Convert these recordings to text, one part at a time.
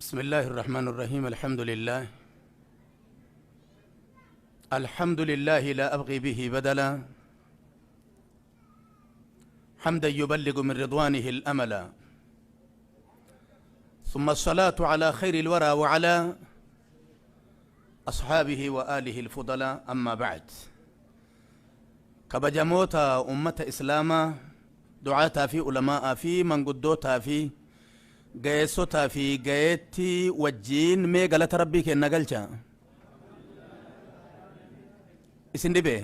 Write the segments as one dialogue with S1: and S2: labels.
S1: بسم الله الرحمن الرحيم. الحمد لله، الحمد لله لا أبغي به بدلا، حمدا يبلغ من رضوانه الأملا، ثم الصلاة على خير الورى وعلى أصحابه وآله الفضلاء. أما بعد، كبجموتا أمة إسلاما دعاتا في علماء في من قدوتا في gayeessotaa fi gayeetti wajjiin mee galata rabbii kenna galcha. Isin dhibe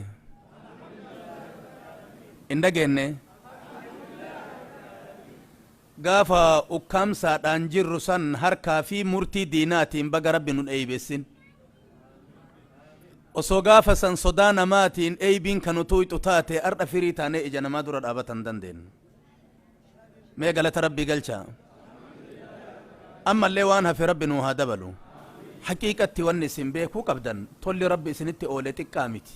S1: hin dhageenne. Gaafa ukkaamsaadhaan jirru san harkaa fi murtii diinaatiin baga rabbi nun eeybessin. Osoo gaafa san sodaa namaatiin eeybiin kan utuu ixu taate, ardha firii taanee ija namaa dura dhaabatan dandeenyu. Mee galata rabbii galcha. Ammallee waan hafe rabbi nuu haa dabalu. Haqiiqatti wanni isin beekuu qabdan, tolli rabbi isinitti oole xiqqaa miti.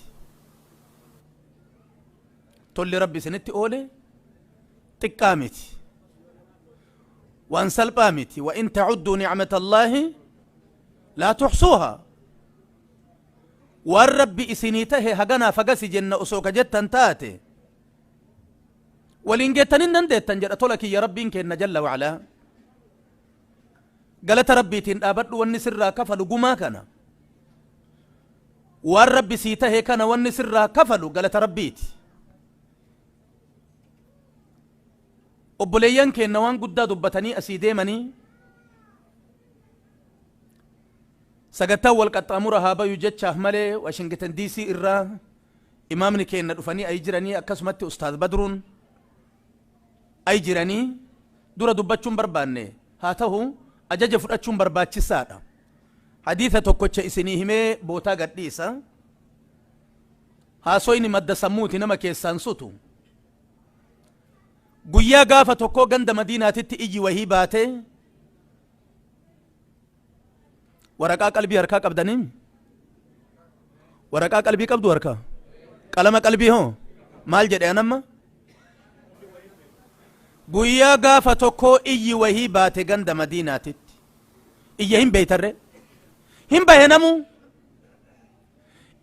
S1: Tolli rabbi isinitti oole xiqqaa miti, waan salphaa miti. وإن تعدوا نعمة الله لا تحصوها. Waan rabbi isinii tahe haganaa fagasi jenna osoo ka jettan taate, waliin geettanin dandeettan jedha. Tola kiyya rabbiin kenna jalla wacalaa. Galata rabbiitiin dhaabadhu. Wanni sirraa kafalu gumaa kana, waan rabbi sii tahe kana, wanni sirraa kafalu galata rabbiiti. Obboleeyyan keenna waan guddaa dubbatanii asii deemanii. Sagantaan wal qaxxaamura haa bayu jechaaf malee, Washington DC irraa imaamni keenna dhufanii ay jiranii, akkasumatti Ustaaz Badruun ay jiranii. Dura dubbachuun barbaanne, haa ta'u ajaja fudhachuun barbaachisaadha. Hadiisa tokkocha isinii himee bootaa gadhiisa. Haasoyni madda sammuuti, nama keessaan sutu. Guyyaa gaafa tokkoo ganda Madiinaatitti iyyi wahii baate. Waraqaa qalbii harkaa qabdanii? Waraqaa qalbii qabdu harkaa? Qalama qalbii hoo? Maal jedhe anamma? Guyyaa gaafa tokkoo iyyi wahii baate ganda Madiinaatitti. Iyya hin beeytarre? Hin bahe namu.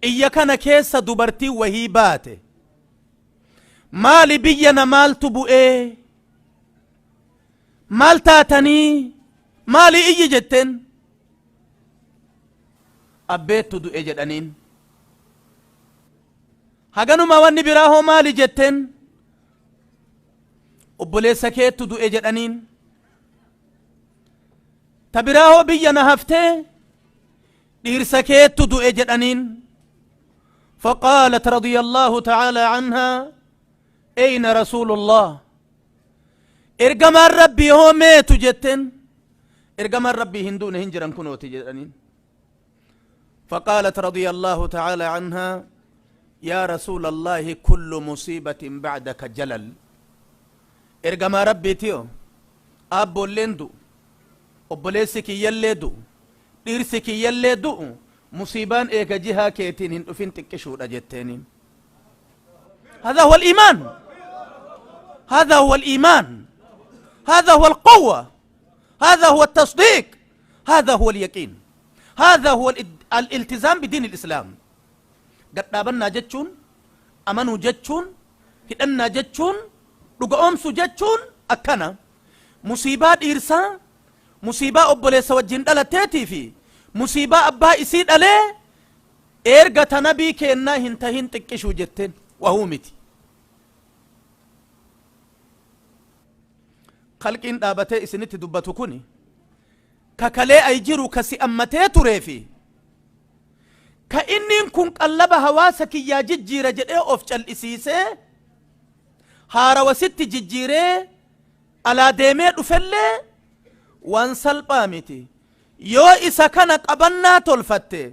S1: Iyya kana keessa dubartii wahii baate. Maali biyya na maaltu bu'ee? Maal taatanii? Maali iyyi jetteen? Abbeettu du'e jedhaniin. Haganuma, wanni biraa hoo maali jetteen? Obboleessa keettu du'e jedhaniin. Ta biraa hoo biyya na haftee dhiirsa keettu du'e jedhaniin. فقالت رضي الله تعالى عنها: أين رسول الله؟ Ergamaan rabbii hoo meetu jetteen. Ergamaan rabbii hin duune, hin jiran kunooti jedhaniin. فقالت رضي الله تعالى عنها: يا رسول الله، كل مصيبة بعدك جلل. Ergamaa rabbiitiyo, abboolleen du'u, obboleessi kiyyallee du'u, dhiirsi kiyyallee du'u, musiibaan eega jihaa keetiin hin dhufin xiqqishuudha jetteeniin. هذا هو الإيمان، هذا هو الإيمان، هذا هو القوة، هذا هو التصديق، هذا هو اليقين، هذا هو الالتزام بدين الإسلام. Gad dhaabannaa jechuun, amanuu jechuun, hidhannaa jechuun, dhuga oomsu jechuun akkana. Musiibaa dhiirsaa, musiibaa obboleessa wajjin dhalatteetii fi musiibaa abbaa isii dhalee erga ta nabii keennaa hin tahin xiqqishuu jetteen wahuu miti. Kalqiin dhaabatee isinitti dubbatu kuni kakalee ay jiru kasi ammatee turee fi ka inniin kun qallaba hawaasa kiyyaa jijjiira jedhee of cal'isiisee haarawa sitti jijjiiree alaa deemee dhufellee waan salphaa miti. Yoo isa kana qabannaa tolfatte,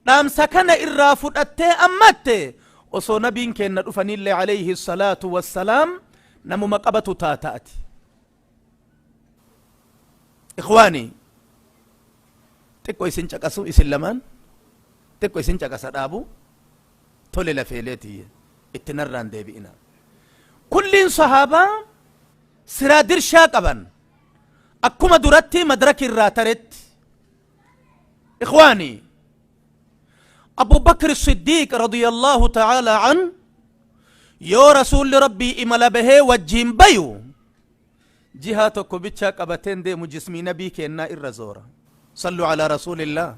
S1: dhaamsa kana irraa fudhattee ammatte, osoo nabiin keenna dhufanillee عليه الصلاة والسلام namuma qabatu taataati. إخواني, xiqqo isin caqasu, isin lamaan xiqqo isin caqasa dhaabu. Tole, lafeeleeti itti narraan deebi'ina. Kulliin sahaabaa siraa dirshaa qaban. Akkuma duratti madraki irraa taretti. Ikhwaanii, Abu Bakr Siddiiq radiyallahu ta'ala an yoo Rasuulli Rabbii imala bahee wajjiin bayu, jihaa tokko bichaa qabateen deemu, jismii nabii kennaa irra zoora. Sallu alaa rasuulillah.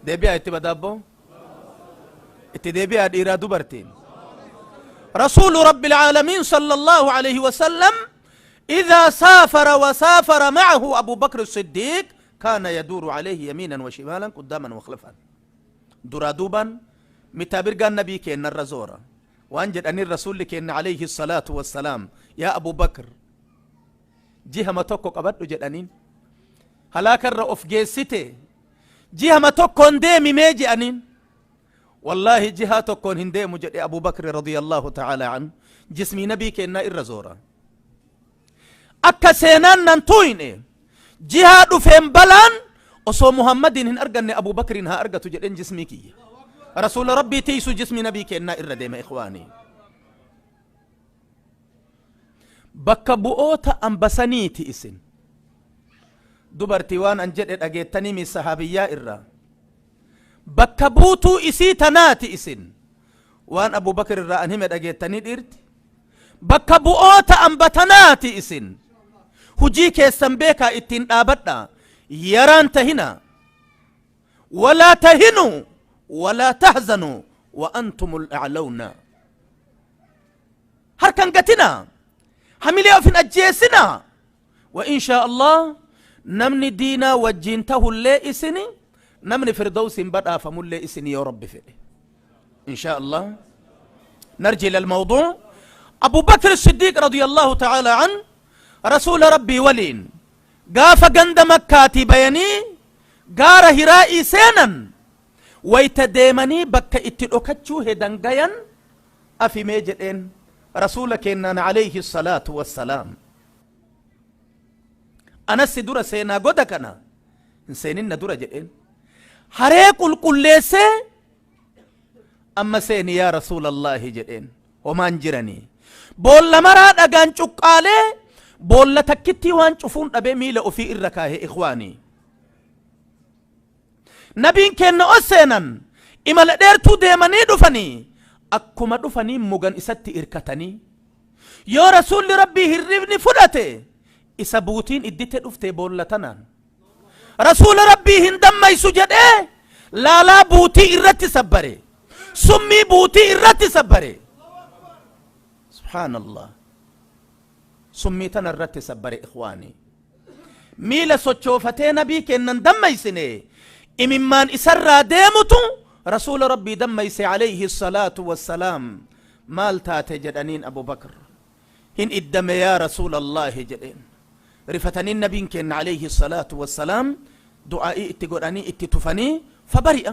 S1: Deebi'aa itti badaabboo, itti deebi'aa dhiiraa dubartiin. رسول رب العالمين صلى الله عليه وسلم إذا سافر وسافر معه أبو بكر الصديق كان يدور عليه يمينا وشمالا، قداما وخلفا، duraa duuban mitaa birgaan nabii keenna irra zoora. Waan jedhaniin Rasuulli keenna عليه الصلاة والسلام: "Yaa Abu Bakr, jihama tokko qabadhu" jedhaniin. "Halaakarra of geessite, jihama tokkoon deemi mee" jedhaniin. "Wallaahi, jihaa tokkoon hin deemu" jedhe Abu Bakr رضي الله تعالى عنه. Jismii nabii keennaa irra zoora, akka seenaan nan tuyne, jihaa dhufeen balaan osoo Muhammadin hin arganne Abu Bakrin haa argatu jedhen. Jismii kiyya Rasuula Rabbii tiisu jismii nabii keennaa irra deema. Ikhwaanii, bakka bu'oota ambasaniiti isin dubartii. Waan an jedhe dhageettanii mi? Sahaabiyyaa irraa bakka buutuu isii tanaati isin. Waan Abu Bakr irraa an hime dhageettanii? Dhiirti bakka bu'oota ambatanaati isin. Hujii keessan beekaa, ittiin dhaabadha. Yaraan tahina. ولا تهنوا ولا تحزنوا وأنتم الأعلون. Harkan gatina, hamilee of hin ajjeesina. وإن شاء الله namni diinaa wajjiin tahullee isini, namni firdawsiin badhaafamullee isini, yoo Rabbi fedhe, إن شاء الله. نرجع إلى الموضوع. أبو بكر الصديق رضي الله تعالى عنه رسول ربي waliin gaafa ganda Makkaatii bayanii gaara Hiraa'ii seenan, wayta deemanii bakka itti dhokachuu hedan gayan, "Afimee" jedheen Rasuula kennaan عليه الصلاة والسلام. "Anassi dura seenaa, goda kana hin seeninna dura" jedheen. Haree qulqulleessee, "Amma seeni yaa Rasuula Allaahi" jedheen. Homaan jiranii boolla maraa dhagaan cuqqaalee, boolla takkittii waan cufuun dhabee miila ofii irra kaahe. Ikhwaanii, nabiin kenna os seenan. Imala dheertuu deemanii dhufanii, akkuma dhufanii mugan isatti irkatanii, yoo Rasuulli Rabbii hirribni fudhate, isa buutiin iddite dhufte boolla tanaan Rasuula Rabbii hin dammaysu jedhee laalaa buutii irratti sabbare, summii buutii irratti sabbare. سبحان الله, summii tana irratti sabbare. Ikhwaanii, miila sochoofatee nabii kennan dammaysine. Imimmaan isarraa deemutu Rasuula Rabbii dammayse عليه الصلاة والسلام. "Maal taate?" jedhaniin. "Abu Bakr hin iddame, yaa Rasuula Allaahi" jedheen. Rifataniin nabiin kenna عليه الصلاة والسلام du'aa'ii itti godhanii itti tufanii, فبرئ.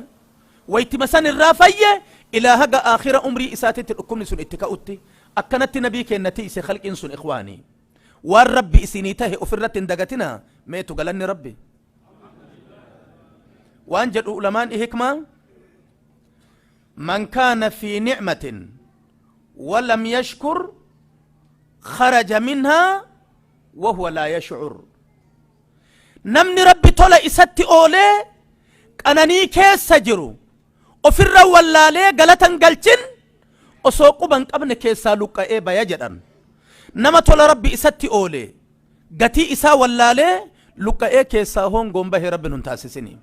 S1: Waytima san irraa fayye. Ilaa haga aakhira umrii isaatitti dhukkubni sun itti ka'utti akkanatti nabii kenna tiise khalqiin sun. Ikhwaanii, waan Rabbi isinii tahe ofirratti hin dagatina. Meetu galanni Rabbi waan jedhu ulamaan hikmaa: من كان في نعمة ولم يشكر خرج منها وهو لا يشعر. Namni Rabbi tola isatti oolee qananii keessa jiru ofirra wallaalee galatan galchin, osoo quban qabne keessaa luqqa'ee baya jedhan. Nama tola Rabbi isatti oole gatii isaa wallaalee luqqa'ee keessaa hongoon bahe Rabbi nun taasisini.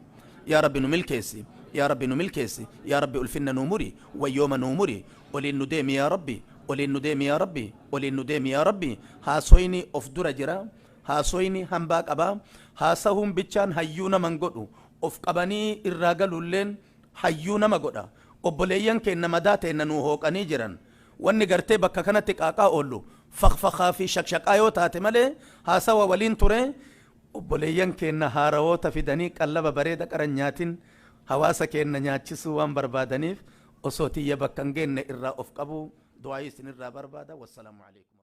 S1: Yaa Rabbi, nu milkeessi. Yaa Rabbi, nu milkeessi. Yaa Rabbi, ulfinna nuu muri, wayyooma nuu muri, oliin nu deemi. Yaa Rabbi, oliin nu deemi. Yaa Rabbi, oliin nu deemi. Yaa Rabbi, haasoyni of dura jira, haasoyni hambaa qaba. Haasahuun bichaan hayyuu naman godhu, of qabanii irraa galuulleen hayyuu nama godha. Obboleeyyan keenna madaa teenna nuu hooqanii jiran. Wanni gartee bakka kanatti qaaqaa oollu fakfakaa fi shaqshaqaa yoo taate malee, haasawa waliin ture. Obboleeyyan keenna haarawoota fidanii qallaba bareeda qaran nyaatin hawaasa keenna nyaachisuu waan barbaadaniif, osoo tiyya bakka hin geenne irraa of qabu du'aa isin irraa barbaada. والسلام عليكم.